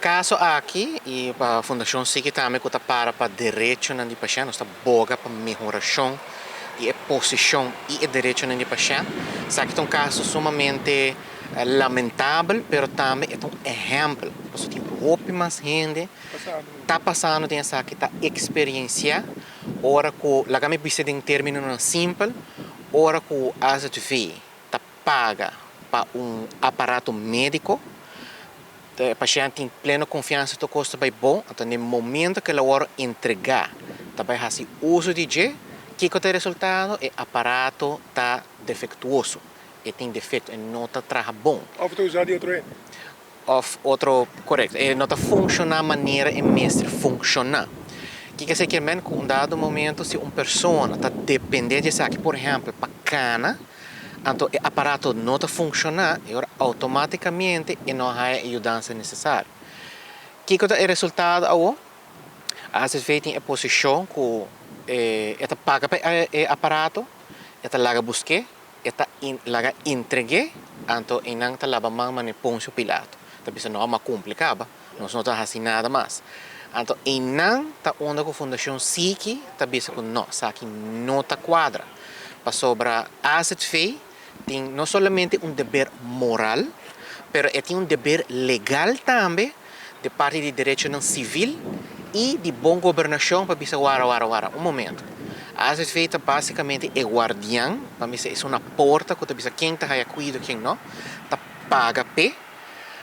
Kaso aki i pa Fundashon SIKI tambe ku ta para pa derechonan di pashènt, nos ta boga pa mehorashon di e posishon i e derechonan di pashènt. Esaki ta un kaso sumamente lamentabel, pero tambe e ta un ehèmpel pasobra tin hopi mas hende ta pasando den esaki, ta eksperensiá ora ku, laga mi bisa den términonan simpel, ora ku AZV ta paga pa un aparato médiko, e pashènt tin pleno konfiansa tur kos ta bai bon, anto na e momento ku el a wòrdu entregá ta bai hasi uso di dje, kiko ta e resultado? E aparato ta defektuoso, e tin defekto, e no ta traha bon. Òf ta usá di otro hende. Òf otro, korekto, e no ta funshoná manera e mester funshoná. Kiko esei kier men? Ku un dado momento si un persona ta dependé di esaki, por ehèmpel pa kana, anto e aparato no ta funshoná, e ora outomátikamente e no haya e yudansa nesesario. Kiko ta e resultado awo? AZV tin e posishon ku e ta paga pa e aparato, e ta laga busk'é, e ta laga entreg'é, anto einan ta laba man manera Poncio Pilato. Ta bisa, No, m'a kumpli kaba, nos no ta hasi nada mas. Anto einan ta unda ku Fundashon Siki ta bisa ku no, esaki no ta kuadra. Pasobra AZV tin no solamente un deber moral, pero e tin un deber legal tambe di parti di derechonan sivil i di bon gobernashon pa bisa wara wara wara un momento. AZV ta basikamente e guardian, pa mi bisa es una porta ku ta bisa ken ta haya kuido ken no, ta paga p'e.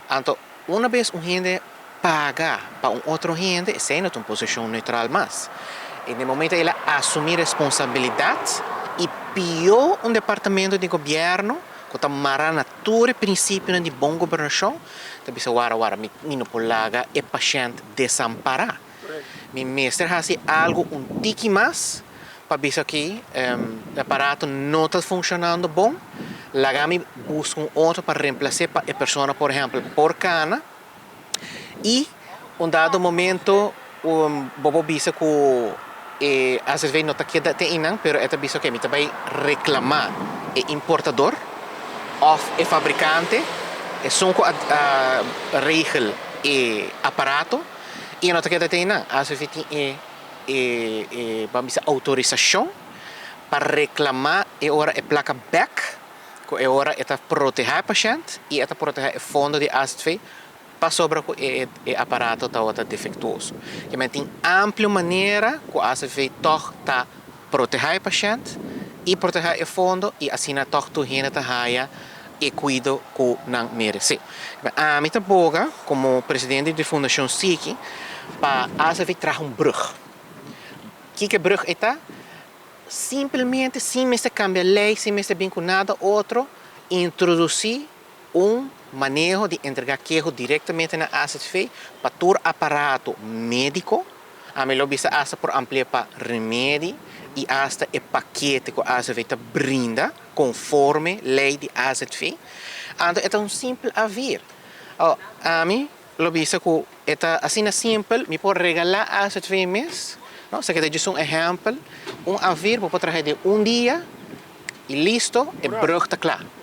Anto una bes un hende paga pa un otro hende, esei no ta un posishon neutral mas. I den momento el a asumí responsabilidat i pió un departamento di gobièrnu ku ta mará na tur e prinsipionan di bon gobernashon, ta bisa wara wara mi mi no por laga e pashènt desampará. Mi mester hasi algu un tiki mas pa bisa ki e aparato no ta funshonando bon, laga mi buska un otro pa remplas'é pa e persona por ehèmpel por kana. I un dado momento bo por bisa ku e AZV no ta keda te einan, pero e ta bisa oke mi ta bai reklamá e importador òf e fabrikante, esun ku a regel e aparato i e no ta keda te einan. AZV tin e e ban bisa outorisashon pa reklamá e ora e plaka bèk ku e ora e ta protehá e pashènt i e ta protehá e fondo di AZV pasobra ku e e aparato tabata defektuoso. Kimen tin amplio manera ku AZV tòg ta protehá e pashènt i protehá e fondo i asina tòg tur hende ta haya e kuido ku nan meresé. Ami ta boga komo presidente di Fundashon Siki pa AZV traha un brùg. Kiko e brùg ei ta? Simpelmente sin mester kambia lei, sin mester bin ku nada otro, introdusí un maneho di entregá keho direktamente na AZV pa tur aparato médiko. Ami lo bisa asta por ampli'é pa remedi i asta e pakete ku AZV ta brinda konforme lei di AZV. Anto e ta un simpel avir. Ami lo bisa ku e ta asina simpel, mi por regalá AZV mes, no, esaki ta djis un ehèmpel, un avir bo por traha den un dia i listo, e brùg ta kla.